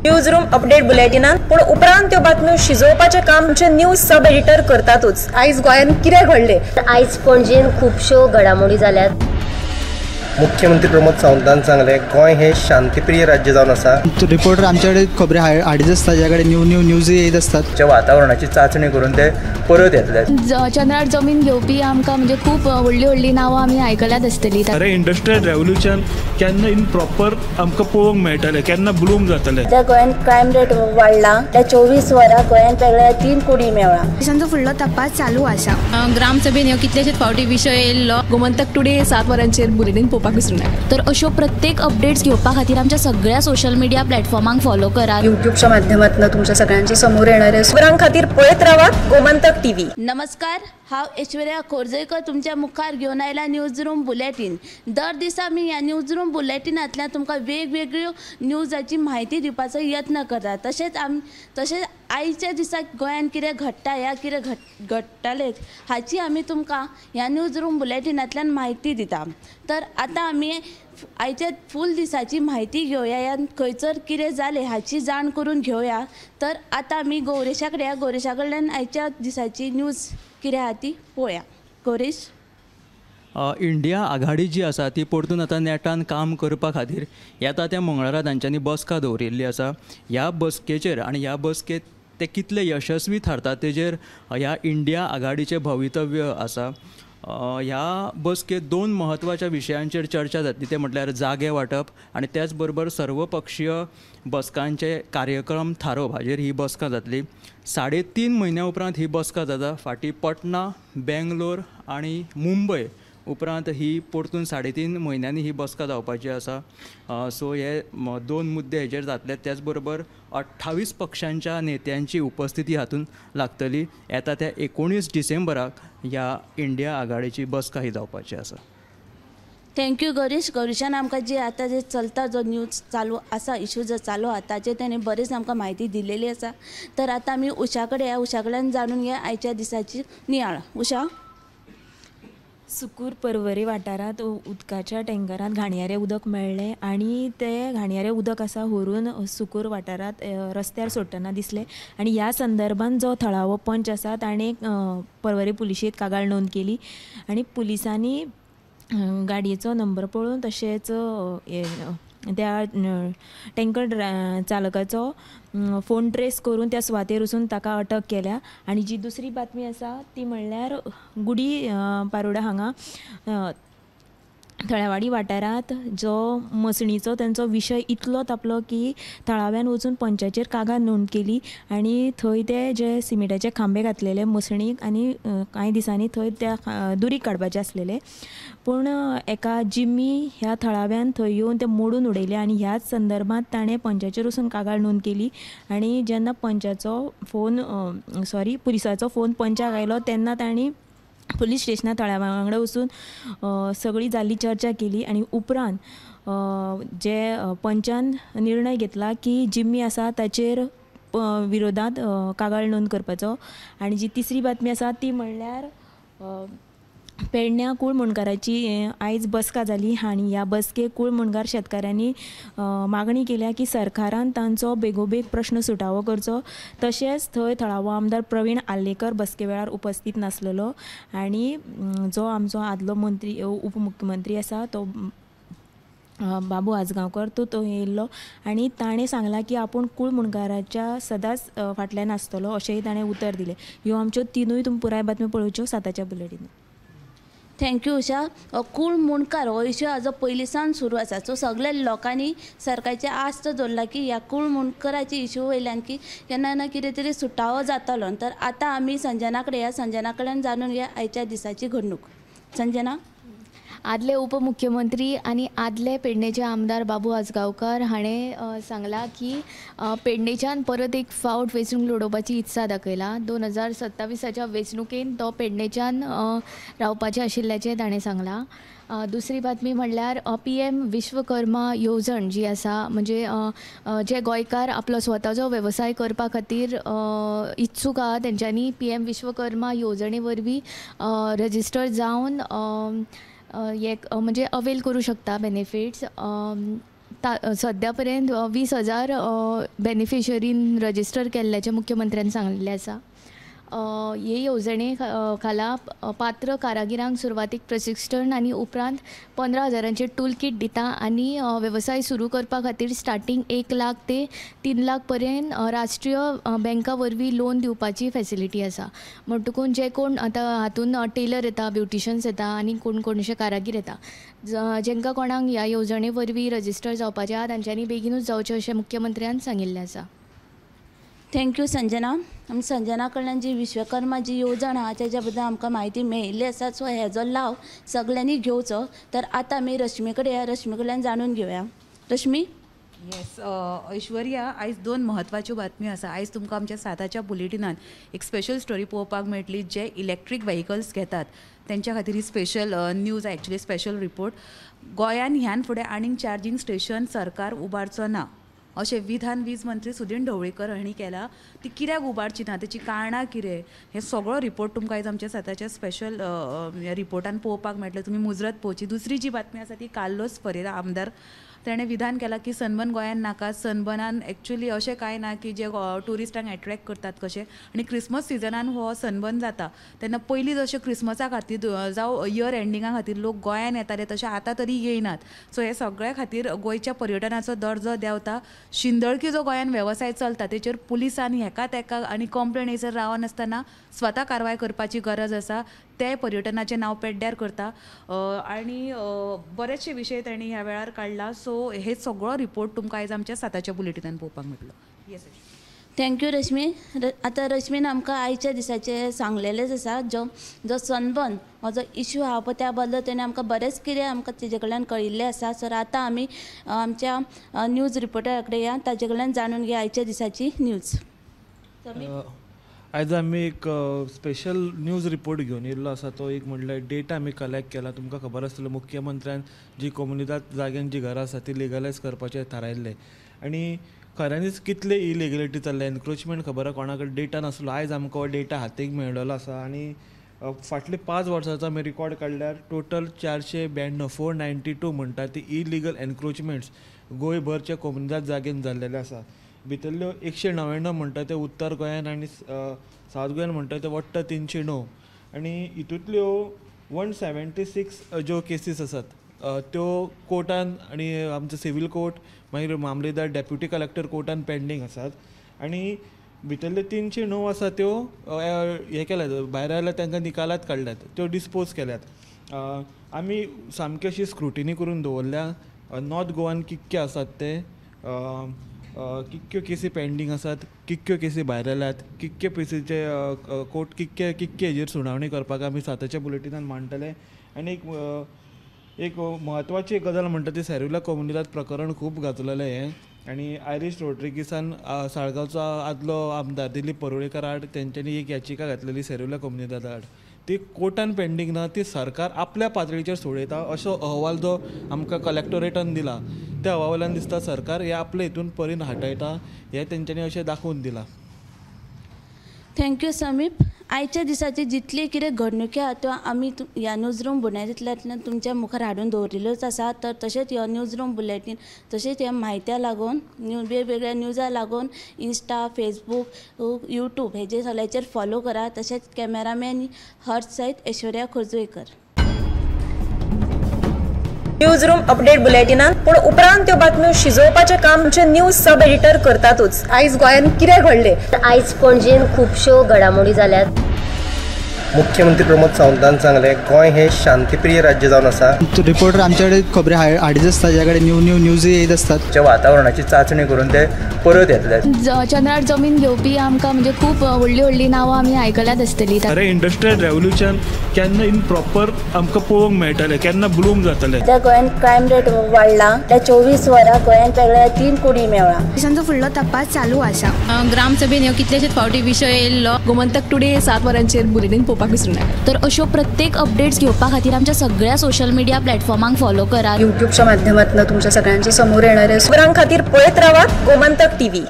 News room update बुलेटिनान, पूण उपरांत त्यो बातम्यो शिजोवपाचें काम आमचे न्यूज सब एडिटर करतातूच. आयज गोंयांत कितें घडलें? आयज पणजेन खुबश्यो घडामोडी जाल्यात. मुख्यमंत्री प्रमोद सावंतान सांगलें, गोंय हे शांतीप्रिय राज्य जावन आसा. रिपोर्टर आमच्याकडे खबरी हाडीत आसता, ज्या कडेन न्यू न्यू न्यूज येत आसतात. वातावरणाची चाचणी करून ते परत येतले. चंद्रार जमीन घेवपी आमकां म्हणजे खूब व्हडली व्हडली नांवां आमी आयकल्यात आसतली. अरे इंडस्ट्रियल रेव्होल्युशन केन्ना इन प्रॉपर आमकां पळोवंक मेळटलें, केन्ना ब्लूम जातलें. त्या गोंयांत क्रायम रेट वाडला, त्या 24 वरां गोंयांत वेगळ्या 3 कोटी मेळ्ळा. पोलिसांचो फुडलो तपास चालू आसा. ग्रामसभेन ह्यो कितलेशेच फावटी विशय येयल्लो. गोमंतक टुडे 7 वरांचेर बुलेटीन पळोवपाक विसरूं नाका. तर अश्यो प्रत्येक अपडेट्स घेवपा खातीर आमच्या सगळ्या सोशल मिडिया प्लॅटफॉर्मांक फॉलो करात. युट्यूबच्या माध्यमातून तुमच्या सगळ्यांच्या समोर येणारे खबरां खातीर पळयत रावात गोमंतक टीव्ही. नमस्कार, हांव ऐश्वर्या खोर्जेकर तुमच्या मुखार घेवन आयला न्यूज रूम बुलेटीन. दर दिसा आमी ह्या न्यूज रूम बुलेटिनांतल्यान तुमकां वेगवेगळ्यो न्यूजाची म्हायती दिवपाचो यत्न करता. तशेंच आयच्या दिसा गोंयांत कितें घडटा, ह्या कितें घडटालें हाची आमी तुमकां ह्या न्यूज रूम बुलेटिनांतल्यान म्हायती दिता. तर आतां आमी आयच्या फूल दिसाची म्हायती घेवया, ह्या खंयसर कितें जालें हाची जाण करून घेवया. तर आतां आमी गौरेशा कडेन, ह्या गौरेशा कडल्यान आयच्या दिसाची न्यूज कितें आहा ती पळोवया. गौरेश, इंडिया आघाडी जी आसा ती परतून आतां नेटान काम करपा खातीर येता त्या मंगळारा तांच्यांनी बसका दवरिल्ली आसा. ह्या बसकेचेर आनी ह्या बसकेत ते कितले यशस्वी थारता तेजेर ह्या इंडिया आघाडीचें भवितव्य आसा. ह्या बसकेत 2 म्हत्वाच्या विशयांचेर चर्चा जातली, ते म्हटल्यार जागे वांटप आनी त्याच बरोबर सर्वपक्षीय बसकांचे कार्यक्रम थारोवप हाजेर ही बसका जातली. 3.5 म्हयन्या उपरांत ही बसका जाता. फाटीं पटना, बेंगलोर आनी मुंबय उपरांत ही परतून 3.5 म्हयन्यांनी ही बसका जावपाची आसा. सो हे 2 मुद्दे हेजेर जातले. त्याच बरोबर 28 पक्षांच्या नेत्यांची उपस्थिती हातूंत लागतली. येता त्या 19 डिसेंबराक ह्या इंडिया आघाडीची बसका ही जावपाची आसा. Thank you Gaurish. गौरीशान आमकां जी आतां जे चलता जो न्यूज चालू आसा, इशू जो चालू आसा ताचेर ताणें बरीच आमकां म्हायती दिलेली आसा. तर आतां आमी उषा कडेन, ह्या उषा कडल्यान जाणून घेया आयच्या दिसाची नियाळ. उषा, सुकूर पर्वरी वाठारांत उदकाच्या टँकरांत घाणयारें उदक मेळ्ळें आनी तें घाणयारें उदक आसा व्हरून सुकूर वाठारांत रस्त्यार सोडटना दिसलें. आनी ह्या संदर्भान जो थळावो पंच आसा ताणें पर्वरी पुलिशेंत कागाळ नोंद केली आनी पुलिसांनी गाडयेचो नंबर पळोवन तशेंच त्या टँकर चालकाचो फोन ट्रेस करून त्या सुवातेर वचून ताका अटक केल्या. आनी जी दुसरी बातमी आसा ती म्हणल्यार गुडी पारोडा हांगा थळावाडी वाठारांत जो मसणीचो तांचो विशय इतलो तापलो की थळाव्यान वचून पंचाचेर कागाळ नोंद केली आनी थंय ते जे सिमिटाचे खांबे घातलेले मसणीक आनी कांय दिसांनी थंय त्या दुरीग काडपाचे आसलेले, पूण एका जिम्मी ह्या थळाव्यान थंय येवन ते मोडून उडयले आनी ह्याच संदर्भांत ताणें पंचाचेर वचून कागाळ नोंद केली. आनी जेन्ना पंचाचो फोन सॉरी पुलिसाचो फोन पंचाक आयलो तेन्ना तांणी पुलीस स्टेशनार थळाव्या वांगडा वचून सगळी जाल्ली चर्चा केली आनी उपरांत जे पंचान निर्णय घेतला की जिम्मी आसा ताचेर विरोधांत कागाळ नोंद करपाचो. आनी जी तिसरी बातमी आसा ती म्हणल्यार पेडण्या कुळमुणकाराची आयज बसका जाली आनी ह्या बसकेक कुळमुणकार शेतकारांनी मागणी केल्या की सरकारान तांचो बेगोबेग प्रश्न सुटावो करचो. तशेंच थंय थळावो आमदार प्रवीण आर्लेकर बसके वेळार उपस्थित नासलेलो आनी जो आमचो आदलो मंत्री उपमुख्यमंत्री आसा तो बाबू आजगांवकर तो थंय येयल्लो आनी ताणें सांगलां की आपूण कुळमुणकाराच्या सदांच फाटल्यान आसतलो अशेंय ताणें उतर दिलें. ह्यो आमच्यो तिनूय तुमी पुराय बातम्यो पळोवच्यो 7च्या बुलेटीन. Thank you Usha. कूळ मुणकार हो इशू आजो पयलीं सावन सुरू आसा. सो सगल्या लोकांनी सरकारचे आस्त दवरला की ह्या कूळ मुणकराची इशू वयल्यान की केन्ना ना कितें तरी सुटावो जातलो. तर आतां आमी संजना कडेन, ह्या संजना कडेन जाणून घेया आयच्या दिसाची घडणूक. संजना, आदले उपमुख्यमंत्री आनी आदले पेडणेचे आमदार बाबू आजगांवकर हाणें सांगलां की पेडणेच्यान परत एक फावट वेंचणूक लडोवपाची इत्सा दाखयला. 2027च्या वेंचणुकेन तो पेडणेच्यान रावपाचें आशिल्ल्याचें ताणें सांगलां. दुसरी बातमी म्हणल्यार PM Vishwakarma येवजण जी आसा, म्हणजे जे गोंयकार आपलो स्वताचो वेवसाय करपा खातीर इत्सूक आहा तेंच्यांनी PM Vishwakarma येवजणे वरवीं रजिस्टर जावन हे म्हणजे अवेल करूं शकता बेनिफिट्स. सद्या पर्यंत 20,000 बेनिफिशरीन रजिस्टर केल्ल्याचें मुख्यमंत्र्यान सांगिल्लें आसा. हे येवजणे खाला पात्र कारागिरांक सुरवातीक प्रशिक्षण आनी उपरांत 15,000 टूल किट दिता आनी वेवसाय सुरू करपा खातीर स्टार्टींग 1 लाख ते 3 लाख पर्यंत राष्ट्रीय बँका वरवीं लोन दिवपाची फेसिलिटी आसा. म्हणटकून जे कोण आतां हातून टेलर येता, ब्युटिशन्स येता आनी कोण कोणशे कारागीर येता, जेंकां कोणाक ह्या येवजणे वरवीं रजिस्टर जावपाचें आहा तांच्यांनी बेगीनूच जावचें अशें मुख्यमंत्र्यान सांगिल्लें आसा. Thank you Sanjana. आमी संजना कडल्यान जी विश्वकर्मा जी येवजण आहा तेज्या बद्दल आमकां म्हायती मेळिल्ली आसा. सो हेजो लाव सगल्यांनी घेवचो. तर आतां आमी रश्मी कडेन या, रश्मी कडल्यान जाणून घेवया. रश्मी. येस ऐश्वर्या, आयज 2 म्हत्वाच्यो बातम्यो आसा. आयज तुमकां आमच्या 7च्या बुलेटिनान एक स्पेशल स्टोरी पळोवपाक मेळटली. जे इलेक्ट्रीक व्हेकल्स घेतात तेंच्या खातीर ही special news, actually special report. गोंयान ह्यान फुडें आनीक चार्जींग स्टेशन सरकार उबारचो ना अशें विधान वीज मंत्री सुदीन ढवळीकर हांणी केलां. ती कित्याक उबारची ना, तेची कारणां कितें, हें सगळो रिपोर्ट तुमकां आयज आमच्या 7च्या स्पेशल रिपोर्टान पळोवपाक मेळटलें. तुमी मुजरत पळोवची. दुसरी जी बातमी आसा ती कार्लोस फरेरा आमदार, तेणें विधान केलां की सनबर्न गोंयान नाका. सनबर्नान एक्चुअली अशें कांय ना की जे ट्युरिस्टांक एट्रेक्ट करतात कशें, आनी क्रिसमस सिजनान हो सनबर्न जाता तेन्ना पयलीं जशें क्रिसमसा खातीर जावं इयर एंडिंगा खातीर लोक गोंयान येताले तशें आतां तरी येयनात. सो हे सगळ्या खातीर गोंयच्या पर्यटनाचो दर्जो देंवता. शिंदळकी जो गोंयान वेवसाय चलता तेचेर पुलिसान हेका तेका आनी कंप्लेन येयसर रावनासतना स्वता कारवाय करपाची गरज आसा. ते पर्यटनाचें नांव पेड्ड्यार करता आनी बरेचशे विशय तांणी ह्या वेळार काडला. सो हे सगळो रिपोर्ट तुमकां आयज आमच्या 7च्या बुलेटिनान पळोवपाक मेळटलो. येस, thank you रश्मी. आतां रश्मीन आमकां आयच्या दिसाचें सांगलेलेंच आसा. जो सनबर्न हो जो इशू आहा पळय त्या बद्दल तेणें आमकां बरेंच कितें आमकां तेजे कडल्यान कळिल्लें आसा. सर आतां आमी आमच्या न्यूज रिपोर्टरा कडेन या, ताजे कडल्यान जाणून घेया आयच्या दिसाची न्यूज. आयज आमी एक स्पेशल न्यूज रिपोर्ट घेवन येयल्लो आसा. तो एक म्हणल्यार डेटा आमी कलेक्ट केला. तुमकां खबर आसतलें मुख्यमंत्र्यान जी कोमुनिदाद जाग्यान जी घरां आसा ती लिगलायज करपाचें थारायल्लें आनी खऱ्यांनीच कितले इलिगलिटी चल्ल्या, एनक्रोचमेंट खबर आहा, कोणा कडेन डेटा नासलो. आयज आमकां हो डेटा हातीक मेळिल्लो आसा आनी फाटले 5 वर्सांचो आमी रिकॉर्ड काडल्यार टोटल 492 492 म्हणटा ती इलिगल एनक्रोचमेंट्स गोंयभरच्या कोमुनिदाद जाग्यान जाल्लेले आसा. भितरल्यो 199 म्हणटा ते उत्तर गोंयान आनी सावथ गोंयान म्हणटा ते वट्ट 309 आनी हितूंतल्यो 176 ज्यो केसीस आसात त्यो कोर्टान आनी आमचो सिवील कोर्ट मागीर मामलेदार डेप्युटी कलेक्टर कोर्टान पेंडींग आसात आनी भितरल्यो 309 आसा त्यो हे केल्यात, भायर आयल्यार तांकां निकालात काडल्यात, त्यो डिस्पोज केल्यात. आमी सामकी अशी स्क्रुटिनी करून दवरल्या नॉर्थ गोवान कितके आसात ते, कितक्यो केसी पेंडींग आसात, कितक्यो केसी भायर आयल्यात, कितके केसीचे कोर्ट कितके कितके हेजेर सुनावणी करपाक आमी 7च्या बुलेटिनान मांडटले. आनी एक म्हत्वाची गजाल म्हणटा ती सेरुला कोमुनिदाद प्रकरण खूब गाजलेलें हें आनी आयरीश रोड्रिगीसान साळगांवचो आदलो आमदार दिलीप परुळेकर आड तेंच्यांनी एक याचिका घातलेली सेरुला कोमुनिदाद आड, ती कोर्टान पेंडींग ना, ती सरकार आपल्या पातळीचेर सोडयता असो अहवाल जो आमकां कलेक्टोरेटान दिला त्या अहवालान दिसता सरकार हे आपले हितून परीन हाटयता हें तेंच्यांनी अशें दाखोवन दिलां. Thank you समीप. आयच्या दिसाची जितली कितें घडणुकी आहा त्यो आमी ह्या न्यूज रूम बुलेटिनांतल्यान तुमच्या मुखार हाडून दवरिल्ल्योच आसा. तर तशेंच ह्यो न्यूज रूम बुलेटीन तशेंच ह्या म्हायत्या लागून वेगवेगळ्या न्यूजा लागून इंस्टा, फेसबूक, यूट्यूब हेजे सगळ्याचेर फॉलो करा. तशेंच कॅमेरामॅन हर्ष सयत ऐश्वर्या खोर्जुवेकर. न्यूज रूम अपडेट बुलेटिनान पूण उपरांत त्यो बातम्यो शिजोवपाचें काम आमचे न्यूज सब एडिटर करतातूच. आयज गोंयांत कितें घडलें, आयज पणजेन खुबश्यो घडामोडी जाल्यात. मुख्यमंत्री प्रमोद सावंतान सांगलें गोंय हें शांतीप्रिय राज्य जावन आसा. रिपोर्टर आमचे कडेन खबरी हाडीत आसता, ज्या कडेन न्यू न्यू न्यूज येत आसतात. वातावरणाची चांचणी करून ते परत येतले. चंद्रार जमीन घेवपी आमकां म्हणजे खूब व्हडली व्हडली नांवां आमी आयकल्यात आसतली. अरे इंडस्ट्रियल रेवोल्युशन केन्ना इनप्रॉपर आमकां पळोवंक मेळटलें, केन्ना ब्लूम जातलें. सध्या गोंयांत क्रायम रेट वाडला. त्या 24 वरां गोंयांत वेगळ्या 3 कोडी मेळ्ळा. पोलिसांचो फुडलो तपास चालू आसा. ग्रामसभेन ह्यो कितलेशेच फावटी विशय येयल्लो. गोमंतक टुडे 7 वरांचेर बुलेटीन पळोवपाक विसरूं नाका. तर अश्यो प्रत्येक अपडेट्स घेवपा खातीर आमच्या सगळ्या सोशल मिडिया प्लॅटफॉर्मांक फॉलो करात. यूट्यूबच्या माध्यमातून तुमच्या सगळ्यांच्या समोर येणाऱ्या खबरां खातीर पळयत रावात गोमंतक टीव्ही.